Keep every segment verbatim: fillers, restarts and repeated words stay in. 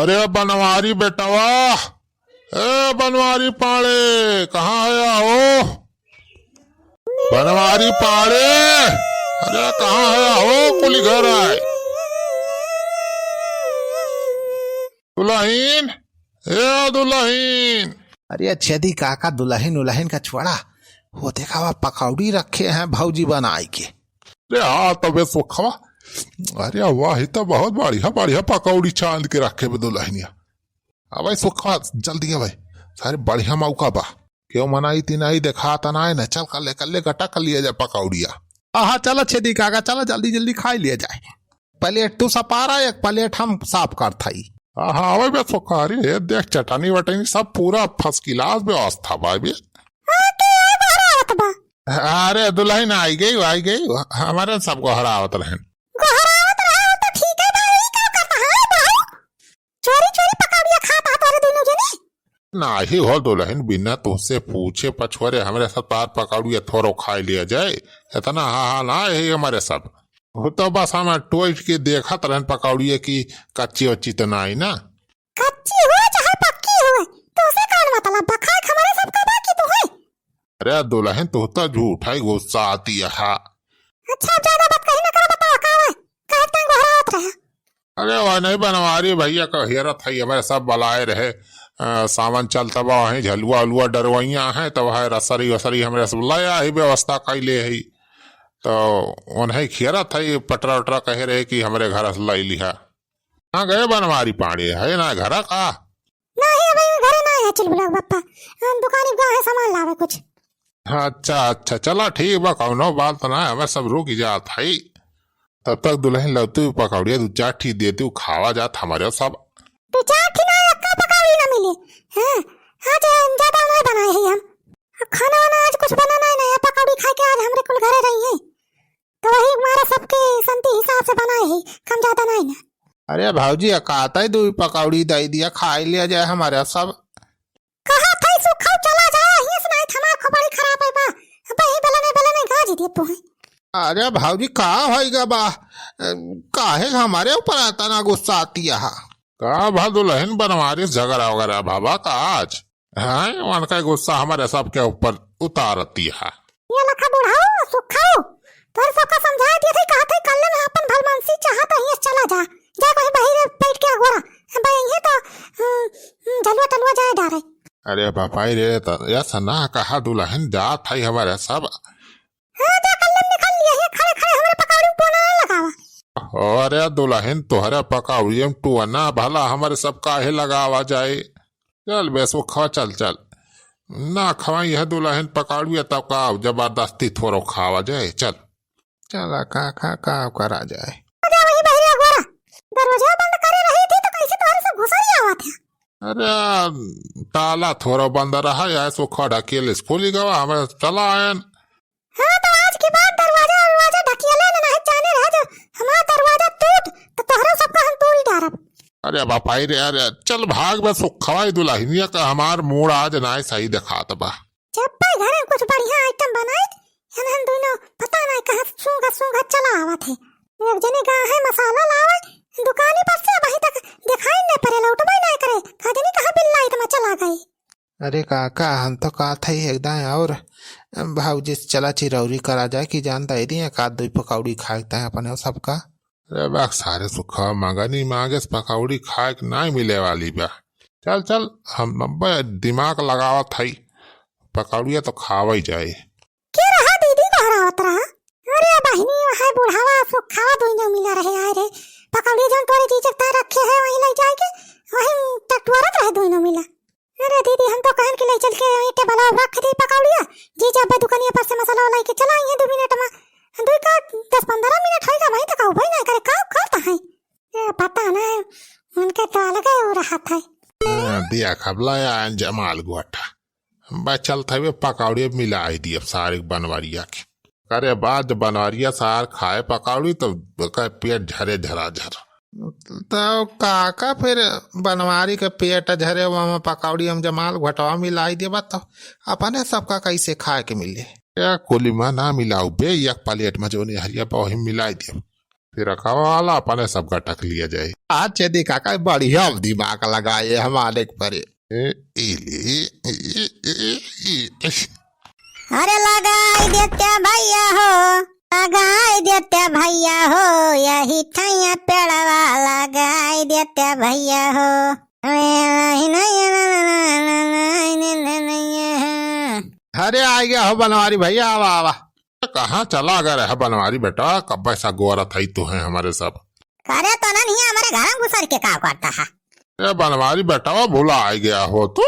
रे बनवारी बेटवा, ए बनवारी पाड़े, कहाँ है हो? बनवारी पाड़े, अरे कहाँ है हो? कुली घर आए। दुलहिन, ए दुलहिन। अरे छेदी काका, दुलहिन उलहिन का छोड़ा, वो देखा, वह पकौड़ी रखे हैं भौजी बनाई के। अरे हाँ, तबे सुखवा। अरे वाह, ई तो बहुत बढ़िया बढ़िया पकौड़ी छान के रखे बे दुलहिनिया। अबे सुखवा, जल्दी अबे, सारे बढ़िया मौका बा। क्यों मनाई तिनाई देखा तना है ना, चल कल्ले कल्ले गटा कर लिया जाए पकौड़िया। आहा, चला छेदी काका, चला जल्दी जल्दी खाई लिया जाए। प्लेट तू सपारा, एक प्लेट हम साफ करत हई। आहा, अबे बे सुखा, अरे देख चटनी वटनी सब पूरा first class व्यवस्था बा बे। हाँ, के है गोहरावत बा? अरे दुलहिन आई गई, आई गई, हमारे सब गोहरावत रहन। गोहरावत रहे हो तो ठीक है बा, ई का करता है बहू? चोरी चोरी पकौड़िया खाता है तोरे दोनों जने। नाही हो दुलहिन, बिना तुहसे पूछे पछोरे हमरे सब तार पकौड़िया थोरो खाई लिया जाए, इतना हा हा ना है हमारे सब। वो तो बस हम टोइट के देखत रहन पकौड़िया की कच्ची वच्ची तो ना आई ना। कच्ची हो चाहे पक्की हो, तुहसे कौन मतलब बा? खाए हमारे सबका बा कि तू है? अरे दुलहिन, तू तो झूठा ही गुस्सा आती है। अच्छा, अब ज्यादा बात कही ना करो, बताओ का है? काहे तंग गोहरावत रहे? अरे वो नहीं, बनवारी भैया का हेरत है, हमारे सब बलाए रहे। अ, सावन चलता बा, वहीं झलुआ उलुआ डरवैया है, तो वह रसरी वसरी हमरे सब लाया ही व्यवस्था कैले है। तो उन्हें खेरत है, पटरा उटरा कहे रहे कि हमरे घर से लाई लिहा। कहाँ गए बनवारी पाड़े, है ना घरा का? नाही, अबे घरे ना है चुलबुला के बप्पा। हम दुकानी गा है सामान लावे कुछ। अच्छा, अच्छा, चला ठीक बा, कौनो बात ना है, हमें सब रुक जात है। तब तक दुलहिन लौती पकौड़िया दू चार ठी देती, खावा जात हमारे सब। दू चार ठी ना, एक्का पकौड़ी ना मिली। हाँ, आज ज्यादा ना बनाए है हम। अब खाना वाना आज कुछ बना नहीं, ना पकौड़ी खाए के आज हमरे कुल घरे रही है। तो वही हमारा सबके संती हिसाब से बनाए है, कम ज्यादा नहीं ना। अरे भौजी, अकातई दुई पकौड़ी दई दिया, खाई लिया जाए हमारे सब। कहा था सुखा चला जाए, हियां से नहीं थमा, खोपड़ी खराब है बा। अब ही बलने बलने गाज दे तू है। अरे भौजी, का होइगा बा? काहे हमारे ऊपर आता ना गुस्सा आती है? का भा दुलहिन बनवारी से झगड़ा वगैरह भा बा का आज? हैं, उनका गुस्सा हमारे सबके ऊपर उतारती है। ये लखा बुढ़ाऊ, सुखाऊ, तोरे सबका समझाए दिए थे, कहा थे, कल्ले में अपन भलमनसी चाहत है, हियां से चला जा, जा कहीं बाहर बैठ के अगोरा, अब यहीं तो, हम्म, हम्म, झलुआ टलुआ जाए डारे। अरे बापाई रे, त ऐसा ना कहा दुलहिन, जात है हमारे सब। हाँ, जा कल्ले में निकल लिया, ये खड़े खड़े हमारे पकौड़ी में टोना ना लगावा। अरे दुलहिन, तोहरे पकौड़ी में टोना भला हमारे सब काहे लगावा जाए? चल बे सुखवा, चल, चल। ना खवाई है दुलहिन पकौड़िया, तब का जबरदस्ती थोरो खावा जाए, चल। चला का, का, का करा जाए। अरे वही बहरी अगोरा, दरवाजा बंद करे रही थी तो कैसे तोहरे सब घुसरी आवत है? अरे, ताला थोरो बंद रहा, यार सुखवा ढकेल स्कूल ही गवा, हमें चला आयन। हाँ, तो आज के बाद दरवाजा, दरवाजा ढकियले न, नहीं जाने रह जो हमारा दरवाजा टूट, तो तोहरा सबका हम तोड़ी डारब। अरे बापाई रे, अरे चल भाग बे सुखवाई दुलहिनिया का, हमार मूड आज नाय सही देखात बा। जब भाई घरे कुछ बढ़िया आइटम बनाई, हम, हम दोनों पता नहीं कहाँ से सूंघत सूंघत चला आवत है। एक जने गा है मसाला लावे दुकानी पर से, वहीं तक दिखाई नहीं पड़े, लौटबे नहीं करे, का जनी कहाँ बिल्ला इतना चला गई। अरे काका, हम तो कहत हई एकदम और भौजी से चला चिरौरी करा जाए कि जान दे दी एक आध दुई पकौड़ी खाए के ताहे अपने सबका। अरे बा सारे सुखा, मगनी मागे से पकौड़ी खाए के नाई मिले वाली बा। चल चल, हम अब्बे दिमाग लगावत हई, पकौड़िया तो खावई जाए। के रहा दीदी गोहरावत रहा? अरे बहिनी, वहाँ बुढ़ावा सुखावा दोनों मिला रहे आए रे, पकौड़ी जौन तोरे जीजे के तार रखे है वहीं ले जाए के, वहीं टटुआरत रहे दोनों मिला। अरे दीदी, हम तो कहन कि ले चल के वहीं टेबल पर रख दी पकौड़िया। जीजा अब्बे दुकानिया पर से मसाला लेके चला आइए दो मिनट में। दो का दस पन्द्रह मिनट होइगा, वहीं तक उबई ना करे, का करता है? ए, पता नहीं, उनके तो अलगे उ रहत है। हाँ, दिया खबला या जमाल गोटा। बस चलत हवे पकौड़िया मिला ही दिया सारे बनवारिया के। करे बाद बनवारिया सार खाए पकौड़ी तो ओकर पेट झरे झरा झर। तो काका फिर बनवारी के पेट झरे, वहाँ पकौड़ी हम जमाल घोटवा मिलाई देबा तो अपने सबका कैसे खाए के मिले? ए कुली में ना मिलाऊ बे, एक प्लेट में जौन हरिया बा वही मिलाई देब। तिरखा वाला अपने सब गटक लिया जाए। आज चेदी काका बढ़िया दिमाग लगाए हमारे पर। ए, ए, ले, ए, ए, ए, ए, ए। अरे लगाई देते भैया हो, लगाई देते भैया हो, यही ठैया पेड़वा लगाई देते भैया हो। अरे आ गया हो बनवारी भैया, आवा, आवा। कहाँ चला गए रहे बनवारी बेटा, कब्बे से गोरत है तू है हमारे सब। अरे तो ना नहीं, हमारे घर में घुसर के का करता है? ए बनवारी बेटा, वो भुला आ गया हो तू।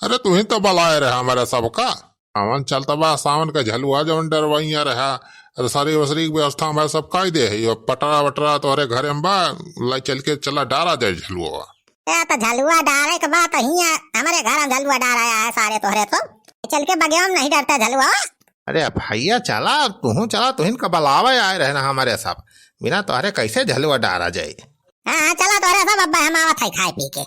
अरे तू ही तो बुलाए रहे हमारे सबका। सावन चलता बा, सावन का झलुआ जौन डरवैया रहा, अरे सारी वसरी की व्यवस्था हमारे सब कई दे है। यो पटरा वटरा तोहरे घरे में बा, लाई चल के चला डारा जाए झलुआ। ए तो झलुआ डारे के बा तो हियाँ हमारे घर में झलुआ डारा आया है सारे तोहरे तो। चल के बगिया में नहीं डरता झलुआ। अरे भैया चला, तुहूँ चला, तुहिन का बुलावे आए रहे ना हमारे सब, बिना तोहरे कैसे झलुआ डारा जाए? हाँ, हाँ, चला तोहरे सब, अब हम आवत है खाए पी के।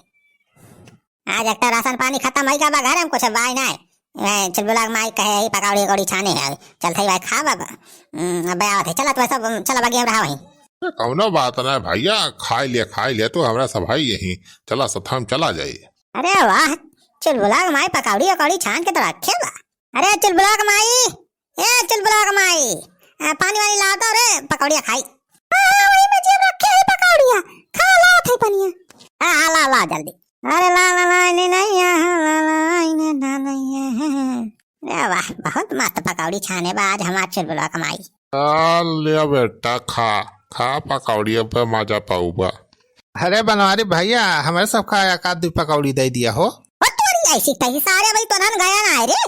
आज एक तो राशन पानी खत्म होई गवा घरे में, कुछ बाय नाय। ए, चुलबुला के माई कहे, "ई पकौड़ी, पकौड़ी छाने है, चल थई भाई खा बाबा।" हम्म, अब आवत है, चला तो सब, चला बगिया में रहा वहीं। ए, कौनो बात ना भैया, खाई ले, खाई ले, तू हमरा सब है यहीं, चला सब हम चला जाई। अरे वाह, चुलबुला के माई पकौड़ी, पकौड़ी छान के तो रखे बा। अरे चुलबुला के माई, ए चुलबुला के माई, आ, पानी वानी लाव तो रे, पकौड़िया खाई। हाँ, हाँ, वही में जेब रखे है पकौड़िया, खा लाव थे पनिया। हाँ, हाँ, लाव, लाव जल्दी। अरे ला ला ला ने नहीं है, ला ला ला ने ना नहीं है। अरे वाह, बहुत मस्त पकौड़ी छाने बा आज हमार चुलबुला कमाई। आ, ले बेटा खा, खा पकौड़िया पे मजा पाऊबा। अरे बनवारी भैया, हमरे सब का एक आध दुई पकौड़ी दे दिया हो। ओ तोरी ऐसी तही सारे भाई तो धन गया ना है रे।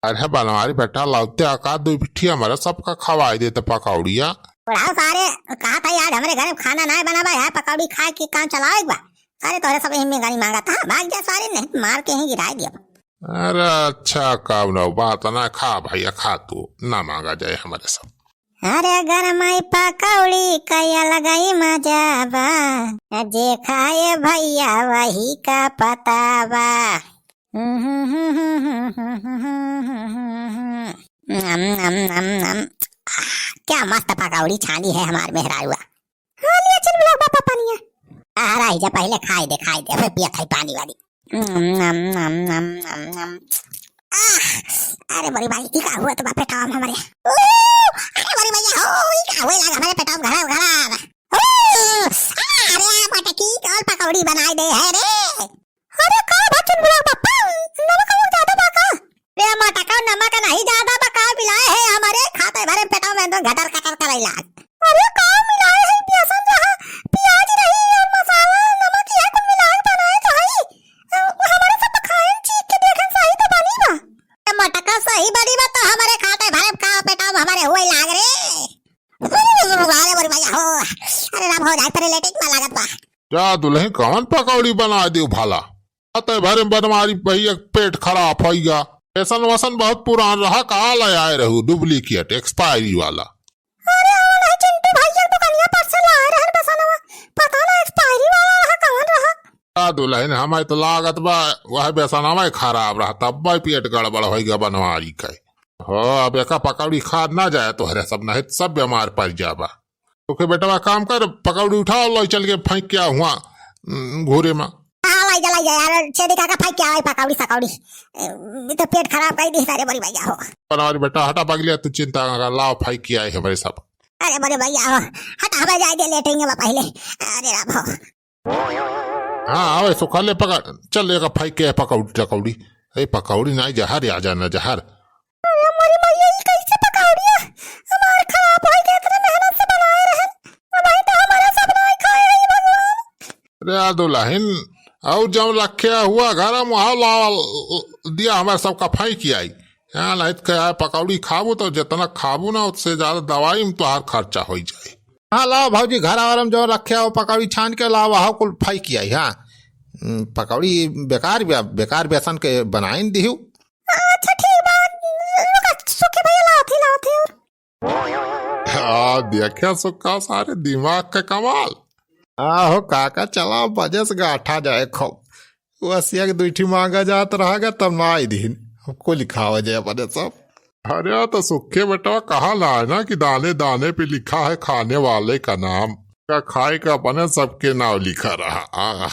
अरे बनवारी बेटा, लावते आका दुई पिट्ठी हमारा सबका खवाई देते पकौड़िया। बुढ़ाऊ सारे कहा था, आज हमरे घर में खाना ना बना बा, यहाँ पकौड़ी खा के काम चलावे बा। सारे तोहरे सब यही में गाड़ी मांगा था, भाग जा सारे, नहीं तो मार के ही गिराए दिया। अरे अच्छा, कौनो बात ना, खा भैया खा तू, ना मांगा जाए हमारे सब। अरे गरमाई पकौड़ी का अलगई मजा बा, जे खाए भैया वही का पता बा। नम, नम, नम, नम। आह, क्या मस्त पकौड़ी छानी है हमार मेहरारुआ। हाँ, लिया चल बुला पापा पनिया। आ रहा है, जा पहले खाए दे, खाए दे, फिर पिया खाई पानी वाली। नम, नम, नम, नम, नम, नम। आह, अरे बड़ी भाई, ई का हुआ तो बापे टाम हमारे। ओ, अरे बड़ी भैया, हो, ई का हुए लाग हमारे पेटाम घड़ा, घड़ा। ओ, अरे मटकी कौन पकौड़ी बनाई दे है रे? अरे का बा चुलबुला पापा, नमक अमक ज्यादा बा का? रे मटका, नमक नहीं ज्यादा बा, का मिलाए है हमारे खाते भरे पेटा में तो घटर कटर करे लाग। अरे का मिलाए है, बेसन रहा, प्याज रही और मसाला, नमक, यह कुल मिलाए बनाए तो है। अ, हमारे सब खाएन चीख के देखन सही तो बनी बा। ए मटका सही बनी बा तो हमारे खाते भरे का पेटा में हमारे हुए लाग रे। अरे बोल भैया हो, अरे राम हो जाए तेरे लेटिंग में लागत बा। जा दुलही कौन पकौड़ी बनाए दिउ भला? अतः भरे बनवारी भैया पेट खराब होइगा। बेसन वसन बहुत पुरान रहा, का ले आए रहू डुप्लीकेट एक्सपायरी वाला। अरे आवा नहीं चिंटू भैया दुकानिया पर से लाए रहन बेसनवा, पता ना एक्सपायरी वाला रहा कौन रहा। जा दुलहिन हमें तो लागत बा वह बेसनवा ही खराब रहा, तब भाई पेट गड़बड़ होइगा बनवारी के। हो अब एका पकौड़ी खा ना जाए तोहरे सब, नहीं सब बीमार पड़ जाबा। ओके बेटवा, काम कर, पकौड़ी उठाओ, लो चल के फेंक के आ हुआ, उम, घूरे में। हाँ, लाई जा, लाई जा यार, छेदी काका फेंक के आवे पकौड़ी, सकौड़ी। ए, ये तो पेट खराब कर दी सारे बड़ी भैया हो। बनवारी बेटा, हटा पगलिया, तू चिंता ना कर, लाओ फेंक के आए हमारे सब। अरे बड़े भैया हो, हटा, हमें जाए दे, लेटेंगे बा पहले। अरे राम हो। हाँ, आवे सुखा ले पकड़, चल एक फेंक के पकौड़ी, टकौड़ी। ए, पकौड़ी नहीं, जहर आ जाना, जहर। अरे मोरी मैया, ई कैसे पकौड़िया हमार खराब होई गए, इतने मेहनत से बनाए रहन। अब भाई तो हमारा सब नाई खाए, हे भगवान। अरे आ दुलहिन, और जब रखे हुआ घर में, आओ लावा दिया, हमारे सबका फेंक आई। यहाँ नहीं तो क्या है, पकौड़ी खाबू तो जितना खाबू ना, उससे ज्यादा दवाई में तोहार खर्चा हो जाए। हाँ लाओ भौजी, घर और हम जो रखे हो पकौड़ी छान के लाओ, आओ कुल फेंक आई। हाँ, हम्म, पकौड़ी बेकार बे-, बेकार बेसन के बनाइन दिहू। अच्छा ठीक बा, रुका, सुखी भैया लावत ही, लावत ही और। हाँ, देखा सुक्का सारे दिमाग का कमाल। आहो काका, चला बजे से गाठा जाए खूब। वो असिया के दुई ठी मांगा जात रहा गा, तब ना आई दीन। हमको लिखावा जाए अपने सब। अरे, तो सुखे बेटवा कहा ला है ना कि दाने दाने पे लिखा है खाने वाले का नाम। का खाए का बने सबके नाम लिखा रहा। आ,